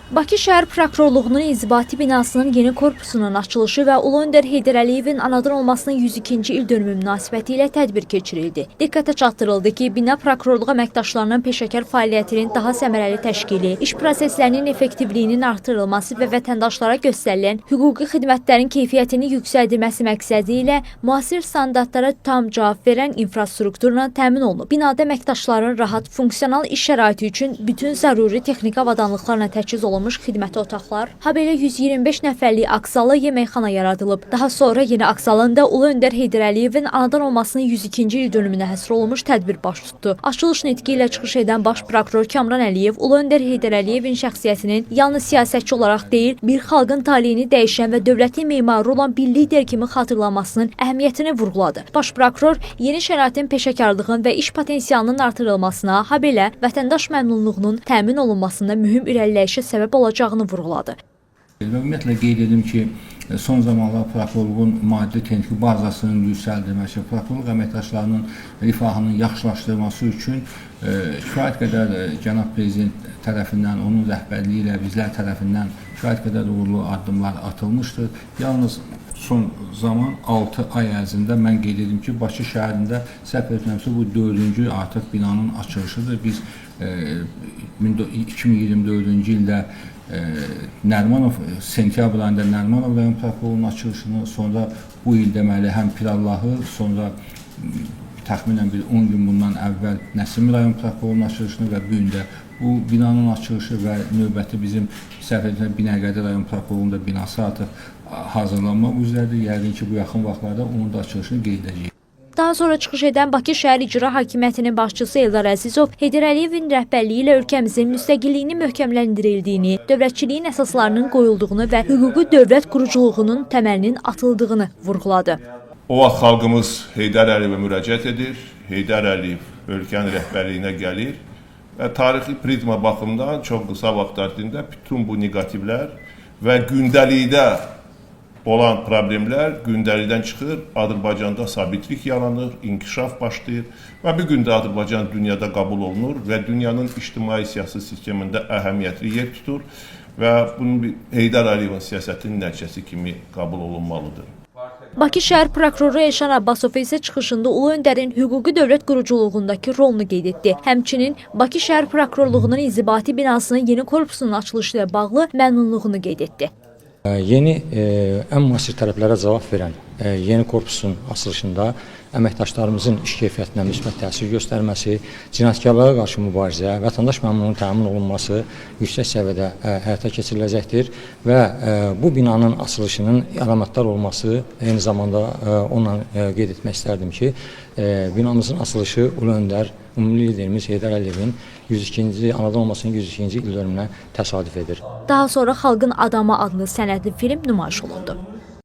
Bakı şəhər prokurorluğunun inzibati binasının yeni korpusunun açılışı və Ulu Öndər Heydər Əliyevin anadan olmasının 102-ci il dönümü münasibətilə tədbir keçirildi. Diqqətə çatdırıldı ki, bina prokurorluq əməkdaşlarının peşəkar fəaliyyətinin daha səmərəli təşkili, iş proseslərinin effektivliyinin artırılması və vətəndaşlara göstərilən hüquqi xidmətlərin keyfiyyətini yüksəldilməsi məqsədi ilə müasir standartlara tam cavab verən infrastrukturla təmin olunub. Binada əməkdaşların rahat, funksional iş şəraiti üçün bütün zəruri texniki avadanlıqlarla təchiz olunmuş xidməti otaqlar, habelə 125 nəfərlik aksalı yeməkxana yaradılıb. Daha sonra yeni aksalında Ulu Öndər Heydər Əliyevin anadan olmasının 102-ci il dönümünə həsr olunmuş tədbir baş tutdu. Açılış nitqi ilə çıxış edən baş prokuror Kamran Əliyev Ulu Öndər Heydər Əliyevin şəxsiyyətinin yalnız siyasətçi olaraq deyil, bir xalqın taleyini dəyişən və dövlətin memarı olan bir lider kimi xatırlanmasının əhəmiyyətini vurğuladı. Baş prokuror yeni şəraitin peşəkarlığın və iş potensialının artırılmasına, habelə vətəndaş məmnunluğunun təmin olunmasında mühüm irəliləyişə səbəb olacağını vurğuladı. Və ümumiyyətlə qeyd edim ki, son zamanlar prokurorluğun maddi texniki bazasının yüksəldilməsi, prokurorluq əməkdaşlarının rifahının yaxşılaşdırılması üçün kifayət qədər cənab prezident tərəfindən, onun rəhbərliyi ilə bizlər tərəfindən kifayət qədər uğurlu addımlar atılmışdır. Yalnız son zaman 6 ay ərzində mən qeyd edim ki, Bakı şəhərində səhv etmirəmsə bu 4-cü artıq binanın açılışıdır. Biz 2024-cü ildə Nərimanov sentyabr ayında Nərimanov rayon prokurorluğunun açılışını, sonra bu il deməli həm Pirallahı, sonra təxminən bir 10 gün bundan əvvəl Nəsimi rayon prokurorluğunun açılışını və bu gün də bu binanın açılışı və növbəti bizim səhv etmirəmsə Binəqədi rayon prokurorluğunun da binası artıq hazırlanmaq üzrədir. Yəqin ki, bu yaxın vaxtlarda onun da açılışını qeyd edəcəyik. Daha sonra çıxış edən Bakı şəhər İcra Hakimiyyətinin başçısı Eldar Əzizov Heydər Əliyevin rəhbərliyi ilə ölkəmizin müstəqilliyinin möhkəmləndirildiyini, dövlətçiliyin əsaslarının qoyulduğunu və hüquqi dövlət quruculuğunun təməlinin atıldığını vurğuladı. O vaxt xalqımız Heydər Əliyevə müraciət edir. Heydər Əliyev ölkənin rəhbərliyinə gəlir və tarixi prizma baxımından çox qısa vaxt ərzində bütün bu neqativlər və gündəlikdə olan problemlər gündəlikdən çıxır, Azərbaycanda sabitlik yaranır, inkişaf başlayır və bu gün də Azərbaycan dünyada qəbul olunur və dünyanın ictimai siyasi sistemində əhəmiyyətli yer tutur və bunun bir Heydər Əliyevin siyasətinin nəticəsi kimi qəbul olunmalıdır. Bakı şəhər prokuroru Elşan Abbasov isə çıxışında Ulu Öndərin hüquqi dövlət quruculuğundakı rolunu qeyd etdi. Həmçinin Bakı şəhər prokurorluğunun inzibati binasının yeni korpusunun açılışı ilə bağlı məmnunluğunu qeyd etdi. Yeni ən müasir tələblərə cavab verən yeni korpusun açılışında əməkdaşlarımızın iş keyfiyyətinə müsbət təsir göstərməsi, cinayətkarlığa qarşı mübarizə, vətəndaş məmnunluğunun təmin olunması yüksək səviyyədə həyata keçiriləcəkdir və bu binanın açılışının əlamətdar olması eyni zamanda onunla qeyd etmək istərdim ki, binamızın açılışı Ulu Öndər, ümumi liderimiz Heydər Əliyevin 102-ci anadan olmasının 102-ci il dönümünə təsadüf edir. Daha sonra Xalqın Adamı adlı sənədli film nümayiş olundu.